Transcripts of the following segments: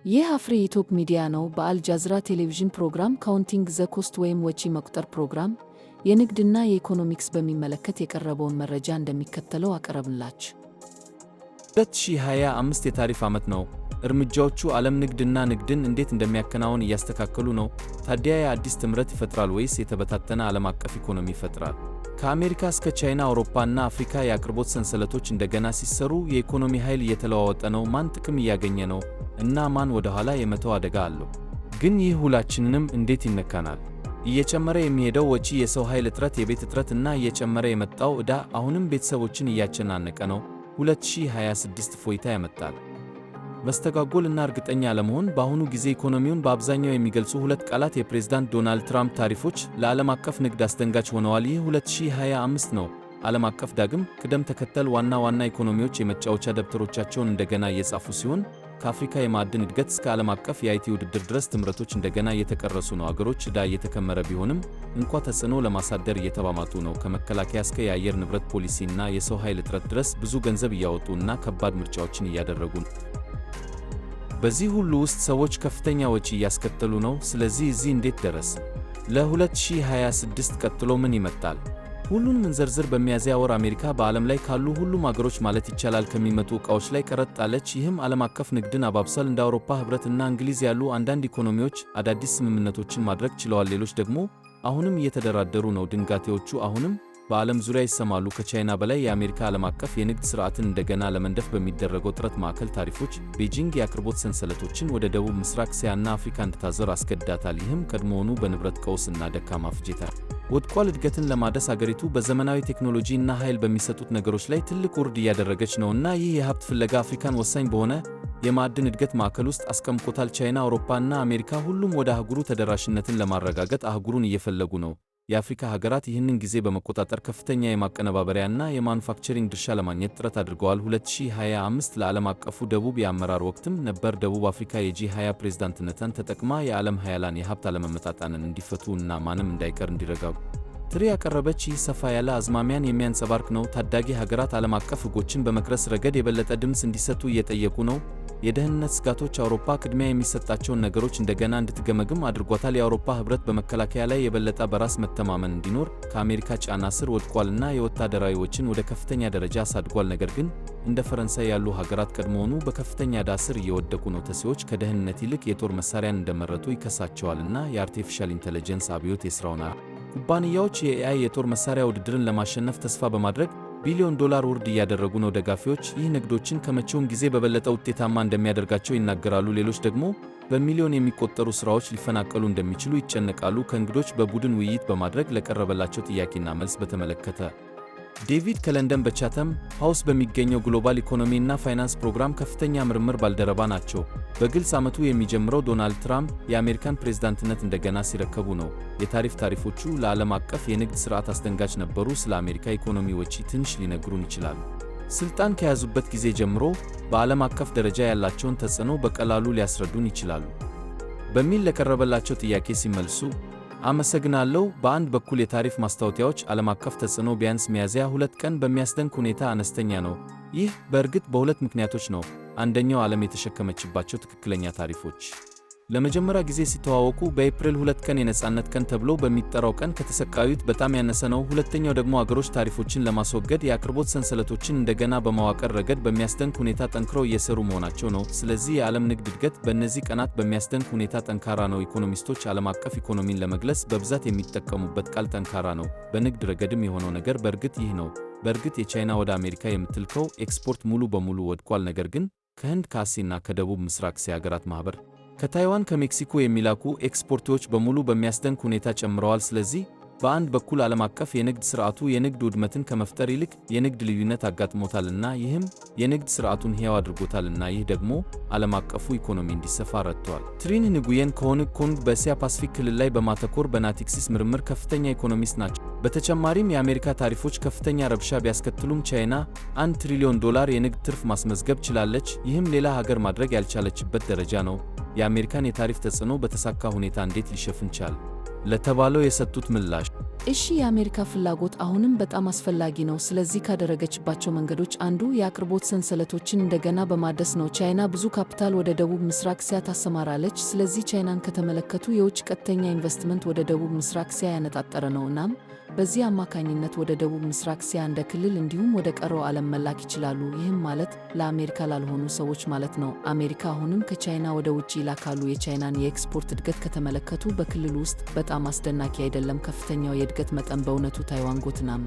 ይህ አፍሪ ኢትዮፕ ሚዲያ ነው። በአልጃዝራ ቴሌቪዥን ፕሮግራም Counting the Cost ወይም ወጪ መቁጠር ፕሮግራም የንግድና የኢኮኖሚክስ በሚመለከት የቀረበውን መረጃ እንደሚከተለው አቀረብንላችሁ። 2025 የታሪፍ ዓመት ነው። እርምጃዎቹ ዓለም ንግድና ንግድን እንዴት እንደሚያከናውን እያስተካከሉ ነው። ታዲያ የአዲስ ጥምረት ይፈጥራል ወይስ የተበታተነ ዓለም አቀፍ ኢኮኖሚ ይፈጥራል? ከአሜሪካ እስከ ቻይና፣ አውሮፓ እና አፍሪካ የአቅርቦት ሰንሰለቶች እንደገና ሲሰሩ የኢኮኖሚ ኃይል እየተለዋወጠ ነው። ማን ጥቅም እያገኘ ነው እና ማን ወደ ኋላ የመተው አደጋ አለው? ግን ይህ ሁላችንንም እንዴት ይነካናል? እየጨመረ የሚሄደው ወጪ፣ የሰው ኃይል እጥረት፣ የቤት እጥረት እና እየጨመረ የመጣው ዕዳ አሁንም ቤተሰቦችን እያጨናነቀ ነው። 2026 እፎይታ ያመጣል? መስተጓጎል እና እርግጠኛ አለመሆን በአሁኑ ጊዜ ኢኮኖሚውን በአብዛኛው የሚገልጹ ሁለት ቃላት የፕሬዝዳንት ዶናልድ ትራምፕ ታሪፎች ለዓለም አቀፍ ንግድ አስደንጋጭ ሆነዋል። ይህ 2025 ነው። ዓለም አቀፍ ዳግም ቅደም ተከተል ዋና ዋና ኢኮኖሚዎች የመጫወቻ ደብተሮቻቸውን እንደገና እየጻፉ ሲሆን፣ ከአፍሪካ የማዕድን እድገት እስከ ዓለም አቀፍ የ IT ውድድር ድረስ ጥምረቶች እንደገና እየተቀረጹ ነው። አገሮች ዕዳ እየተከመረ ቢሆንም እንኳ ተጽዕኖ ለማሳደር እየተባማጡ ነው። ከመከላከያ እስከ የአየር ንብረት ፖሊሲ እና የሰው ኃይል እጥረት ድረስ ብዙ ገንዘብ እያወጡ እና ከባድ ምርጫዎችን እያደረጉ ነው። በዚህ ሁሉ ውስጥ ሰዎች ከፍተኛ ወጪ እያስከተሉ ነው። ስለዚህ እዚህ እንዴት ደረስን? ለ2026 ቀጥሎ ምን ይመጣል? ሁሉንም እንዘርዝር። በሚያዝያ ወር አሜሪካ በዓለም ላይ ካሉ ሁሉም አገሮች ማለት ይቻላል ከሚመጡ ዕቃዎች ላይ ቀረጥ ጣለች። ይህም ዓለም አቀፍ ንግድን አባብሷል። እንደ አውሮፓ ኅብረት እና እንግሊዝ ያሉ አንዳንድ ኢኮኖሚዎች አዳዲስ ስምምነቶችን ማድረግ ችለዋል። ሌሎች ደግሞ አሁንም እየተደራደሩ ነው። ድንጋጤዎቹ አሁንም በዓለም ዙሪያ ይሰማሉ። ከቻይና በላይ የአሜሪካ ዓለም አቀፍ የንግድ ሥርዓትን እንደገና ለመንደፍ በሚደረገው ጥረት ማዕከል ታሪፎች ቤጂንግ የአቅርቦት ሰንሰለቶችን ወደ ደቡብ ምስራቅ እስያና አፍሪካ እንድታዞር አስገድዳታል። ይህም ቀድሞውኑ በንብረት ቀውስ እና ደካማ ፍጆታ ወድቋል። እድገትን ለማደስ አገሪቱ በዘመናዊ ቴክኖሎጂ እና ኃይል በሚሰጡት ነገሮች ላይ ትልቅ ውርድ እያደረገች ነው እና ይህ የሀብት ፍለጋ አፍሪካን ወሳኝ በሆነ የማዕድን እድገት ማዕከል ውስጥ አስቀምጦታል። ቻይና፣ አውሮፓ እና አሜሪካ ሁሉም ወደ አህጉሩ ተደራሽነትን ለማረጋገጥ አህጉሩን እየፈለጉ ነው። የአፍሪካ ሀገራት ይህንን ጊዜ በመቆጣጠር ከፍተኛ የማቀነባበሪያ እና የማኑፋክቸሪንግ ድርሻ ለማግኘት ጥረት አድርገዋል። 2025 ለዓለም አቀፉ ደቡብ የአመራር ወቅትም ነበር። ደቡብ አፍሪካ የጂ20 ፕሬዝዳንትነትን ተጠቅማ የዓለም ሀያላን የሀብት አለመመጣጠንን እንዲፈቱ እና ማንም እንዳይቀር እንዲረጋጉ ጥሪ ያቀረበች። ይህ ሰፋ ያለ አዝማሚያን የሚያንጸባርቅ ነው። ታዳጊ ሀገራት ዓለም አቀፍ ሕጎችን በመቅረጽ ረገድ የበለጠ ድምፅ እንዲሰጡ እየጠየቁ ነው። የደህንነት ስጋቶች አውሮፓ ቅድሚያ የሚሰጣቸውን ነገሮች እንደገና እንድትገመግም አድርጓታል። የአውሮፓ ኅብረት በመከላከያ ላይ የበለጠ በራስ መተማመን እንዲኖር ከአሜሪካ ጫና ስር ወድቋልና የወታደራዊ ወጪን ወደ ከፍተኛ ደረጃ አሳድጓል። ነገር ግን እንደ ፈረንሳይ ያሉ ሀገራት ቀድሞውኑ በከፍተኛ ዕዳ ስር እየወደቁ ነው። ተሲዎች ከደህንነት ይልቅ የጦር መሳሪያን እንደመረጡ ይከሳቸዋልና የ artificial intelligence አብዮት የስራውን ኩባንያዎች የ AI የጦር መሳሪያ ውድድርን ለማሸነፍ ተስፋ በማድረግ ቢሊዮን ዶላር ውርድ እያደረጉ ነው። ደጋፊዎች ይህ ንግዶችን ከመቼውም ጊዜ በበለጠ ውጤታማ እንደሚያደርጋቸው ይናገራሉ። ሌሎች ደግሞ በሚሊዮን የሚቆጠሩ ስራዎች ሊፈናቀሉ እንደሚችሉ ይጨነቃሉ። ከእንግዶች በቡድን ውይይት በማድረግ ለቀረበላቸው ጥያቄና መልስ በተመለከተ ዴቪድ ከለንደን በቻተም ሃውስ በሚገኘው Global Economy እና ፋይናንስ ፕሮግራም ከፍተኛ ምርምር ባልደረባ ናቸው። በግልጽ ዓመቱ የሚጀምረው ዶናልድ ትራምፕ የአሜሪካን ፕሬዝዳንትነት እንደገና ሲረከቡ ነው። የታሪፍ ታሪፎቹ ለዓለም አቀፍ የንግድ ሥርዓት አስደንጋጭ ነበሩ። ስለ አሜሪካ ኢኮኖሚ ወጪ ትንሽ ሊነግሩን ይችላሉ? ስልጣን ከያዙበት ጊዜ ጀምሮ በዓለም አቀፍ ደረጃ ያላቸውን ተጽዕኖ በቀላሉ ሊያስረዱን ይችላሉ? በሚል ለቀረበላቸው ጥያቄ ሲመልሱ፣ አመሰግናለሁ። በአንድ በኩል የታሪፍ ማስታወቂያዎች ዓለም አቀፍ ተጽዕኖ ቢያንስ ሚያዝያ 2 ቀን በሚያስደንቅ ሁኔታ አነስተኛ ነው። ይህ በእርግጥ በሁለት ምክንያቶች ነው። አንደኛው ዓለም የተሸከመችባቸው ትክክለኛ ታሪፎች ለመጀመሪያ ጊዜ ሲተዋወቁ በኤፕሪል 2 ቀን የነጻነት ቀን ተብሎ በሚጠራው ቀን ከተሰቃዩት በጣም ያነሰ ነው። ሁለተኛው ደግሞ አገሮች ታሪፎችን ለማስወገድ የአቅርቦት ሰንሰለቶችን እንደገና በማዋቀር ረገድ በሚያስደንቅ ሁኔታ ጠንክረው እየሰሩ መሆናቸው ነው። ስለዚህ የዓለም ንግድ እድገት በእነዚህ ቀናት በሚያስደንቅ ሁኔታ ጠንካራ ነው። ኢኮኖሚስቶች ዓለም አቀፍ ኢኮኖሚን ለመግለጽ በብዛት የሚጠቀሙበት ቃል ጠንካራ ነው። በንግድ ረገድም የሆነው ነገር በእርግጥ ይህ ነው። በእርግጥ የቻይና ወደ አሜሪካ የምትልከው ኤክስፖርት ሙሉ በሙሉ ወድቋል። ነገር ግን ከህንድ፣ ከእስያና ከደቡብ ምስራቅ እስያ ሀገራት ማህበር፣ ከታይዋን፣ ከሜክሲኮ የሚላኩ ኤክስፖርቶች በሙሉ በሚያስደንቅ ሁኔታ ጨምረዋል። ስለዚህ በአንድ በኩል ዓለም አቀፍ የንግድ ስርዓቱ የንግድ ውድመትን ከመፍጠር ይልቅ የንግድ ልዩነት አጋጥሞታልና ይህም የንግድ ስርዓቱን ሕያው አድርጎታልና ይህ ደግሞ ዓለም አቀፉ ኢኮኖሚ እንዲሰፋ ረድቷል። ትሪን ንጉየን ከሆንግ ኮንግ በእስያ ፓሲፊክ ክልል ላይ በማተኮር በናቲክሲስ ምርምር ከፍተኛ ኢኮኖሚስት ናቸው። በተጨማሪም የአሜሪካ ታሪፎች ከፍተኛ ረብሻ ቢያስከትሉም ቻይና 1 ትሪሊዮን ዶላር የንግድ ትርፍ ማስመዝገብ ችላለች። ይህም ሌላ ሀገር ማድረግ ያልቻለችበት ደረጃ ነው። የአሜሪካን የታሪፍ ተጽዕኖ በተሳካ ሁኔታ እንዴት ሊሸፍን ቻለ? ለተባለው የሰጡት ምላሽ፣ እሺ፣ የአሜሪካ ፍላጎት አሁንም በጣም አስፈላጊ ነው። ስለዚህ ካደረገችባቸው መንገዶች አንዱ የአቅርቦት ሰንሰለቶችን እንደገና በማደስ ነው። ቻይና ብዙ ካፒታል ወደ ደቡብ ምስራቅ እስያ ታሰማራለች። ስለዚህ ቻይናን ከተመለከቱ የውጭ ቀጥተኛ ኢንቨስትመንት ወደ ደቡብ ምስራቅ እስያ ያነጣጠረ ነው። እናም በዚህ አማካኝነት ወደ ደቡብ ምስራቅ እስያ እንደ ክልል እንዲሁም ወደ ቀረው ዓለም መላክ ይችላሉ። ይህም ማለት ለአሜሪካ ላልሆኑ ሰዎች ማለት ነው። አሜሪካ አሁንም ከቻይና ወደ ውጭ ይላካሉ። የቻይናን የኤክስፖርት እድገት ከተመለከቱ በክልሉ ውስጥ በጣም አስደናቂ አይደለም። ከፍተኛው የእድገት መጠን በእውነቱ ታይዋን፣ ቪየትናም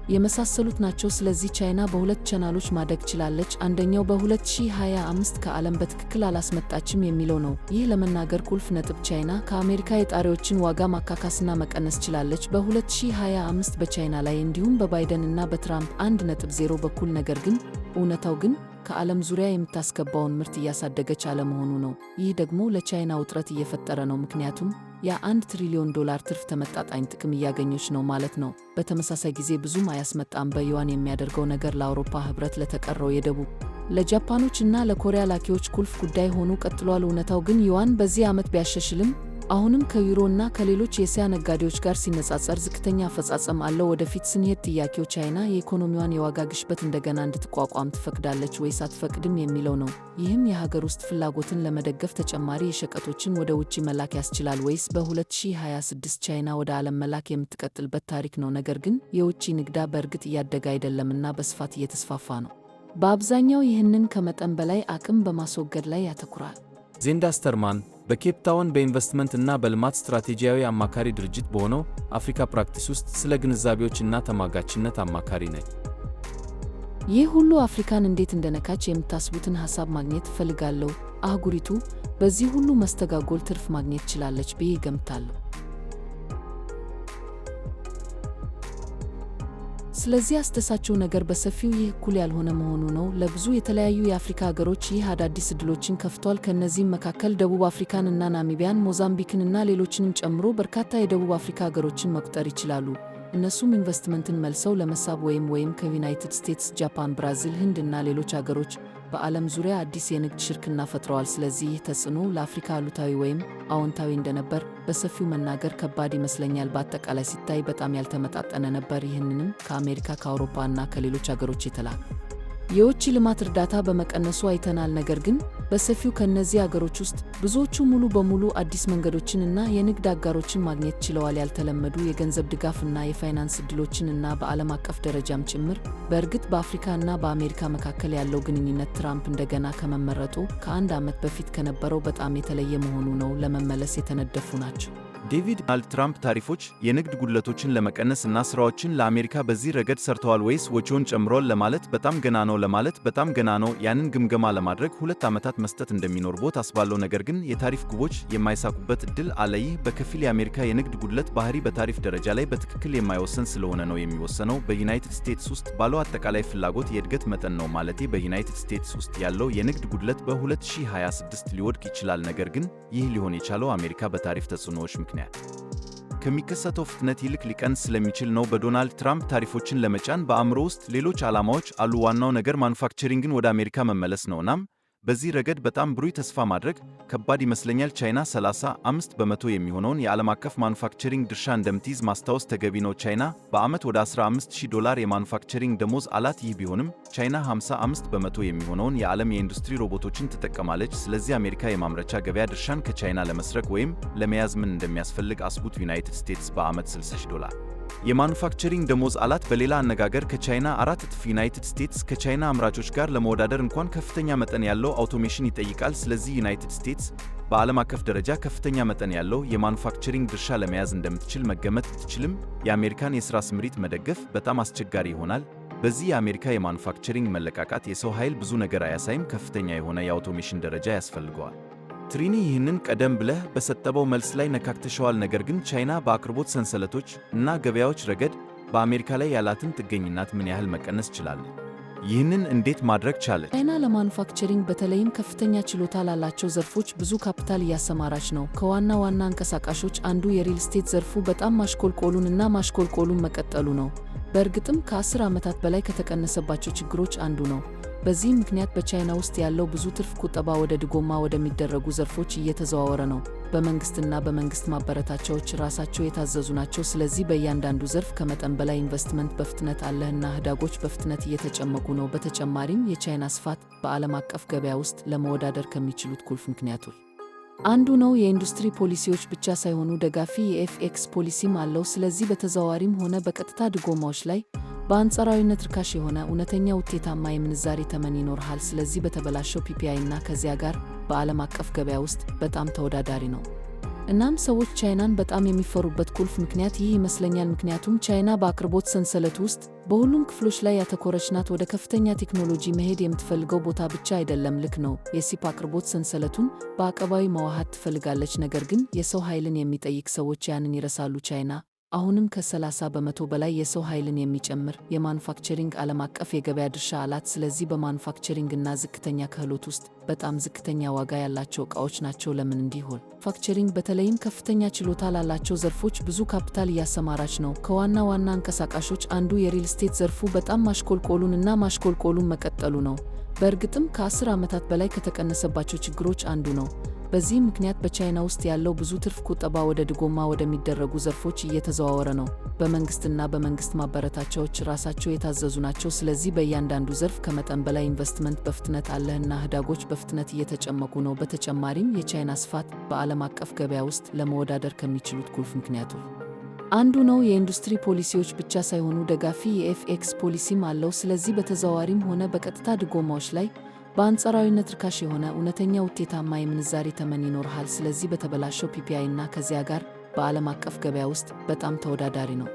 የመሳሰሉት ናቸው። ስለዚህ ቻይና በሁለት ቻናሎች ማደግ ችላለች። አንደኛው በ2025 ከዓለም በትክክል አላስመጣችም የሚለው ነው። ይህ ለመናገር ቁልፍ ነጥብ ቻይና ከአሜሪካ የጣሪዎችን ዋጋ ማካካስና መቀነስ ችላለች በ2025 በቻይና ላይ እንዲሁም በባይደን እና በትራምፕ 1.0 በኩል። ነገር ግን እውነታው ግን ከዓለም ዙሪያ የምታስገባውን ምርት እያሳደገች አለመሆኑ ነው። ይህ ደግሞ ለቻይና ውጥረት እየፈጠረ ነው፣ ምክንያቱም የ1 ትሪሊዮን ዶላር ትርፍ ተመጣጣኝ ጥቅም እያገኘች ነው ማለት ነው። በተመሳሳይ ጊዜ ብዙም አያስመጣም። በዩዋን የሚያደርገው ነገር ለአውሮፓ ህብረት፣ ለተቀረው የደቡብ ለጃፓኖች እና ለኮሪያ ላኪዎች ቁልፍ ጉዳይ ሆኖ ቀጥሏል። እውነታው ግን ዩዋን በዚህ ዓመት ቢያሻሽልም አሁንም ከዩሮ እና ከሌሎች የእስያ ነጋዴዎች ጋር ሲነጻጸር ዝቅተኛ አፈጻጸም አለው። ወደፊት ስንሄድ ጥያቄው ቻይና የኢኮኖሚዋን የዋጋ ግሽበት እንደገና እንድትቋቋም ትፈቅዳለች ወይስ አትፈቅድም የሚለው ነው። ይህም የሀገር ውስጥ ፍላጎትን ለመደገፍ ተጨማሪ የሸቀጦችን ወደ ውጭ መላክ ያስችላል ወይስ በ2026 ቻይና ወደ ዓለም መላክ የምትቀጥልበት ታሪክ ነው። ነገር ግን የውጭ ንግዳ በእርግጥ እያደገ አይደለምና በስፋት እየተስፋፋ ነው። በአብዛኛው ይህንን ከመጠን በላይ አቅም በማስወገድ ላይ ያተኩራል። ዜንዳ ስተርማን በኬፕ ታውን በኢንቨስትመንት እና በልማት ስትራቴጂያዊ አማካሪ ድርጅት በሆነው አፍሪካ ፕራክቲስ ውስጥ ስለ ግንዛቤዎች እና ተሟጋችነት አማካሪ ነች። ይህ ሁሉ አፍሪካን እንዴት እንደነካች የምታስቡትን ሐሳብ ማግኘት እፈልጋለሁ። አህጉሪቱ በዚህ ሁሉ መስተጓጎል ትርፍ ማግኘት ችላለች ብዬ እገምታለሁ። ስለዚህ አስደሳችው ነገር በሰፊው ይህ እኩል ያልሆነ መሆኑ ነው። ለብዙ የተለያዩ የአፍሪካ ሀገሮች ይህ አዳዲስ ዕድሎችን ከፍቷል። ከእነዚህም መካከል ደቡብ አፍሪካን እና ናሚቢያን፣ ሞዛምቢክን እና ሌሎችንም ጨምሮ በርካታ የደቡብ አፍሪካ ሀገሮችን መቁጠር ይችላሉ። እነሱም ኢንቨስትመንትን መልሰው ለመሳብ ወይም ከዩናይትድ ስቴትስ፣ ጃፓን፣ ብራዚል፣ ህንድ እና ሌሎች አገሮች በዓለም ዙሪያ አዲስ የንግድ ሽርክና ፈጥረዋል። ስለዚህ ይህ ተጽዕኖ ለአፍሪካ አሉታዊ ወይም አዎንታዊ እንደነበር በሰፊው መናገር ከባድ ይመስለኛል። በአጠቃላይ ሲታይ በጣም ያልተመጣጠነ ነበር። ይህንንም ከአሜሪካ፣ ከአውሮፓ እና ከሌሎች አገሮች የተላከ የውጭ ልማት እርዳታ በመቀነሱ አይተናል። ነገር ግን በሰፊው ከእነዚህ አገሮች ውስጥ ብዙዎቹ ሙሉ በሙሉ አዲስ መንገዶችን እና የንግድ አጋሮችን ማግኘት ችለዋል። ያልተለመዱ የገንዘብ ድጋፍ እና የፋይናንስ ዕድሎችን እና በዓለም አቀፍ ደረጃም ጭምር። በእርግጥ በአፍሪካ እና በአሜሪካ መካከል ያለው ግንኙነት ትራምፕ እንደገና ከመመረጡ ከአንድ ዓመት በፊት ከነበረው በጣም የተለየ መሆኑ ነው። ለመመለስ የተነደፉ ናቸው። ዴቪድ፣ ዶናልድ ትራምፕ ታሪፎች የንግድ ጉድለቶችን ለመቀነስ እና ስራዎችን ለአሜሪካ በዚህ ረገድ ሰርተዋል ወይስ ወጪውን ጨምሯል ለማለት በጣም ገና ነው ለማለት በጣም ገና ነው። ያንን ግምገማ ለማድረግ 2 ዓመታት መስጠት እንደሚኖርቦት አስባለሁ። ነገር ግን የታሪፍ ግቦች የማይሳኩበት ዕድል አለ። ይህ በከፊል የአሜሪካ የንግድ ጉድለት ባህሪ በታሪፍ ደረጃ ላይ በትክክል የማይወሰን ስለሆነ ነው። የሚወሰነው በዩናይትድ ስቴትስ ውስጥ ባለው አጠቃላይ ፍላጎት የእድገት መጠን ነው። ማለቴ በዩናይትድ ስቴትስ ውስጥ ያለው የንግድ ጉድለት በ2026 ሊወድቅ ይችላል። ነገር ግን ይህ ሊሆን የቻለው አሜሪካ በታሪፍ ተጽዕኖዎች ምክንያት ከሚከሰተው ፍጥነት ይልቅ ሊቀንስ ስለሚችል ነው። በዶናልድ ትራምፕ ታሪፎችን ለመጫን በአእምሮ ውስጥ ሌሎች ዓላማዎች አሉ። ዋናው ነገር ማኑፋክቸሪንግን ወደ አሜሪካ መመለስ ነው። እናም በዚህ ረገድ በጣም ብሩህ ተስፋ ማድረግ ከባድ ይመስለኛል። ቻይና 35% የሚሆነውን የዓለም አቀፍ ማኑፋክቸሪንግ ድርሻ እንደምትይዝ ማስታወስ ተገቢ ነው። ቻይና በዓመት ወደ 15,000 ዶላር የማኑፋክቸሪንግ ደሞዝ አላት። ይህ ቢሆንም ቻይና 55% የሚሆነውን የዓለም የኢንዱስትሪ ሮቦቶችን ትጠቀማለች። ስለዚህ አሜሪካ የማምረቻ ገበያ ድርሻን ከቻይና ለመስረቅ ወይም ለመያዝ ምን እንደሚያስፈልግ አስቡት። ዩናይትድ ስቴትስ በዓመት 60,000 ዶላር የማኑፋክቸሪንግ ደሞዝ አላት። በሌላ አነጋገር ከቻይና 4 እጥፍ። ዩናይትድ ስቴትስ ከቻይና አምራቾች ጋር ለመወዳደር እንኳን ከፍተኛ መጠን ያለው አውቶሜሽን ይጠይቃል። ስለዚህ ዩናይትድ ስቴትስ በዓለም አቀፍ ደረጃ ከፍተኛ መጠን ያለው የማኑፋክቸሪንግ ድርሻ ለመያዝ እንደምትችል መገመት ብትችልም የአሜሪካን የሥራ ስምሪት መደገፍ በጣም አስቸጋሪ ይሆናል። በዚህ የአሜሪካ የማኑፋክቸሪንግ መለቃቃት የሰው ኃይል ብዙ ነገር አያሳይም፣ ከፍተኛ የሆነ የአውቶሜሽን ደረጃ ያስፈልገዋል። ትሪኒ፣ ይህንን ቀደም ብለህ በሰጠኸው መልስ ላይ ነካክተሸዋል። ነገር ግን ቻይና በአቅርቦት ሰንሰለቶች እና ገበያዎች ረገድ በአሜሪካ ላይ ያላትን ጥገኝነት ምን ያህል መቀነስ ችላለች? ይህንን እንዴት ማድረግ ቻለች? ቻይና ለማኑፋክቸሪንግ በተለይም ከፍተኛ ችሎታ ላላቸው ዘርፎች ብዙ ካፒታል እያሰማራች ነው። ከዋና ዋና አንቀሳቃሾች አንዱ የሪል ስቴት ዘርፉ በጣም ማሽቆልቆሉን እና ማሽቆልቆሉን መቀጠሉ ነው። በእርግጥም ከ10 ዓመታት በላይ ከተቀነሰባቸው ችግሮች አንዱ ነው። በዚህም ምክንያት በቻይና ውስጥ ያለው ብዙ ትርፍ ቁጠባ ወደ ድጎማ ወደሚደረጉ ዘርፎች እየተዘዋወረ ነው። በመንግስትና በመንግስት ማበረታቻዎች ራሳቸው የታዘዙ ናቸው። ስለዚህ በእያንዳንዱ ዘርፍ ከመጠን በላይ ኢንቨስትመንት በፍጥነት አለህና ህዳጎች በፍጥነት እየተጨመቁ ነው። በተጨማሪም የቻይና ስፋት በዓለም አቀፍ ገበያ ውስጥ ለመወዳደር ከሚችሉት ቁልፍ ምክንያቶች አንዱ ነው። የኢንዱስትሪ ፖሊሲዎች ብቻ ሳይሆኑ ደጋፊ የ FX ፖሊሲም አለው። ስለዚህ በተዘዋዋሪም ሆነ በቀጥታ ድጎማዎች ላይ በአንጻራዊነት ርካሽ የሆነ እውነተኛ ውጤታማ የምንዛሬ ተመን ይኖርሃል። ስለዚህ በተበላሸው PPI እና ከዚያ ጋር በዓለም አቀፍ ገበያ ውስጥ በጣም ተወዳዳሪ ነው። እናም ሰዎች ቻይናን በጣም የሚፈሩበት ቁልፍ ምክንያት ይህ ይመስለኛል። ምክንያቱም ቻይና በአቅርቦት ሰንሰለት ውስጥ በሁሉም ክፍሎች ላይ ያተኮረች ናት። ወደ ከፍተኛ ቴክኖሎጂ መሄድ የምትፈልገው ቦታ ብቻ አይደለም። ልክ ነው፣ የቺፕ አቅርቦት ሰንሰለቱን በአቀባዊ መዋሃድ ትፈልጋለች። ነገር ግን የሰው ኃይልን የሚጠይቅ ሰዎች ያንን ይረሳሉ። ቻይና አሁንም ከ30% በላይ የሰው ኃይልን የሚጨምር የማኑፋክቸሪንግ ዓለም አቀፍ የገበያ ድርሻ አላት። ስለዚህ በማኑፋክቸሪንግ እና ዝቅተኛ ክህሎት ውስጥ በጣም ዝቅተኛ ዋጋ ያላቸው ዕቃዎች ናቸው። ለምን እንዲህ ሆነ? ማኑፋክቸሪንግ በተለይም ከፍተኛ ችሎታ ላላቸው ዘርፎች ብዙ ካፒታል እያሰማራች ነው። ከዋና ዋና አንቀሳቃሾች አንዱ የሪል ስቴት ዘርፉ በጣም ማሽቆልቆሉን እና ማሽቆልቆሉን መቀጠሉ ነው። በእርግጥም ከ10 ዓመታት በላይ ከተቀነሰባቸው ችግሮች አንዱ ነው። በዚህም ምክንያት በቻይና ውስጥ ያለው ብዙ ትርፍ ቁጠባ ወደ ድጎማ ወደሚደረጉ ዘርፎች እየተዘዋወረ ነው። በመንግስትና በመንግስት ማበረታቻዎች ራሳቸው የታዘዙ ናቸው። ስለዚህ በእያንዳንዱ ዘርፍ ከመጠን በላይ ኢንቨስትመንት በፍጥነት አለህና ህዳጎች በፍጥነት እየተጨመቁ ነው። በተጨማሪም የቻይና ስፋት በዓለም አቀፍ ገበያ ውስጥ ለመወዳደር ከሚችሉት ቁልፍ ምክንያቶች አንዱ ነው። የኢንዱስትሪ ፖሊሲዎች ብቻ ሳይሆኑ ደጋፊ የ FX ፖሊሲም አለው። ስለዚህ በተዘዋዋሪም ሆነ በቀጥታ ድጎማዎች ላይ በአንጻራዊነት ርካሽ የሆነ እውነተኛ ውጤታማ የምንዛሬ ተመን ይኖርሃል። ስለዚህ በተበላሸው PPI እና ከዚያ ጋር በዓለም አቀፍ ገበያ ውስጥ በጣም ተወዳዳሪ ነው።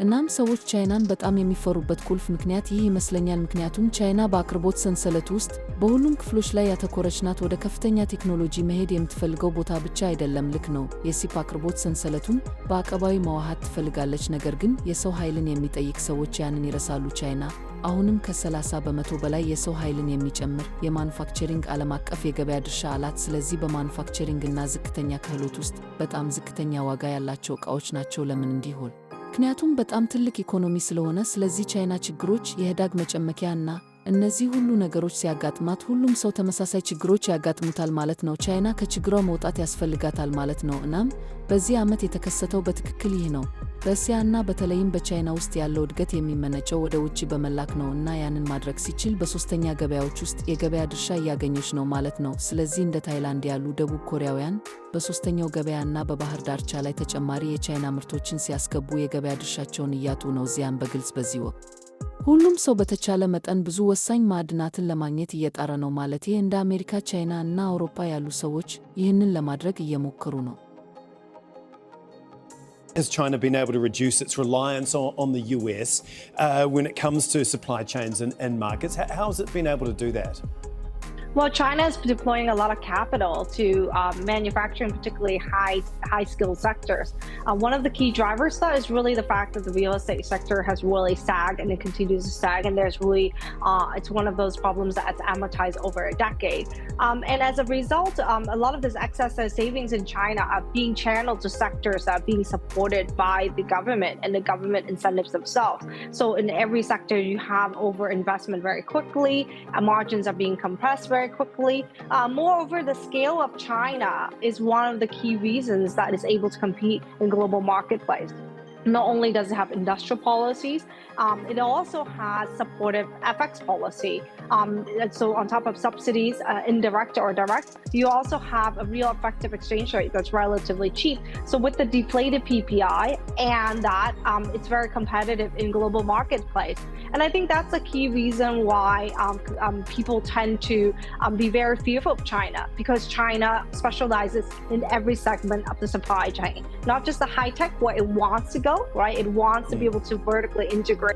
እናም ሰዎች ቻይናን በጣም የሚፈሩበት ቁልፍ ምክንያት ይህ ይመስለኛል። ምክንያቱም ቻይና በአቅርቦት ሰንሰለት ውስጥ በሁሉም ክፍሎች ላይ ያተኮረች ናት። ወደ ከፍተኛ ቴክኖሎጂ መሄድ የምትፈልገው ቦታ ብቻ አይደለም። ልክ ነው፣ የቺፕ አቅርቦት ሰንሰለቱን በአቀባዊ መዋሃድ ትፈልጋለች። ነገር ግን የሰው ኃይልን የሚጠይቅ ሰዎች ያንን ይረሳሉ። ቻይና አሁንም ከ30% በላይ የሰው ኃይልን የሚጨምር የማኑፋክቸሪንግ ዓለም አቀፍ የገበያ ድርሻ አላት። ስለዚህ በማኑፋክቸሪንግ እና ዝቅተኛ ክህሎት ውስጥ በጣም ዝቅተኛ ዋጋ ያላቸው ዕቃዎች ናቸው። ለምን እንዲህ ሆነ? ምክንያቱም በጣም ትልቅ ኢኮኖሚ ስለሆነ። ስለዚህ ቻይና ችግሮች፣ የህዳግ መጨመኪያ እና እነዚህ ሁሉ ነገሮች ሲያጋጥማት ሁሉም ሰው ተመሳሳይ ችግሮች ያጋጥሙታል ማለት ነው። ቻይና ከችግሯ መውጣት ያስፈልጋታል ማለት ነው። እናም በዚህ ዓመት የተከሰተው በትክክል ይህ ነው። በእስያ እና በተለይም በቻይና ውስጥ ያለው እድገት የሚመነጨው ወደ ውጭ በመላክ ነው እና ያንን ማድረግ ሲችል በሶስተኛ ገበያዎች ውስጥ የገበያ ድርሻ እያገኘች ነው ማለት ነው። ስለዚህ እንደ ታይላንድ ያሉ ደቡብ ኮሪያውያን በሶስተኛው ገበያ እና በባህር ዳርቻ ላይ ተጨማሪ የቻይና ምርቶችን ሲያስገቡ የገበያ ድርሻቸውን እያጡ ነው። እዚያም በግልጽ በዚህ ወቅት ሁሉም ሰው በተቻለ መጠን ብዙ ወሳኝ ማዕድናትን ለማግኘት እየጣረ ነው። ማለቴ እንደ አሜሪካ፣ ቻይና እና አውሮፓ ያሉ ሰዎች ይህንን ለማድረግ እየሞከሩ ነው። Has China been able to reduce its reliance on the US when it comes to supply chains and markets? How has it been able to do that? Well, China is deploying a lot of capital to manufacturing, particularly high skilled sectors. One of the key drivers, though, is really the fact that the real estate sector has really sagged and it continues to sag. And there's really it's one of those problems that's amortized over a decade. And as a result, a lot of this excess savings in China are being channeled to sectors that are being supported by the government and the government incentives themselves. So in every sector, you have over investment very quickly, margins are being compressed very quickly. Moreover, the scale of China is one of the key reasons that it's able to compete in global marketplace. Not only does it have industrial policies, it also has supportive FX policy. So on top of subsidies, indirect or direct, you also have a real effective exchange rate that's relatively cheap. So with the deflated PPI and that, it's very competitive in global marketplace. And I think that's a key reason why people tend to be very fearful of China, because China specializes in every segment of the supply chain, not just the high tech where it wants to go, right? It wants to be able to vertically integrate.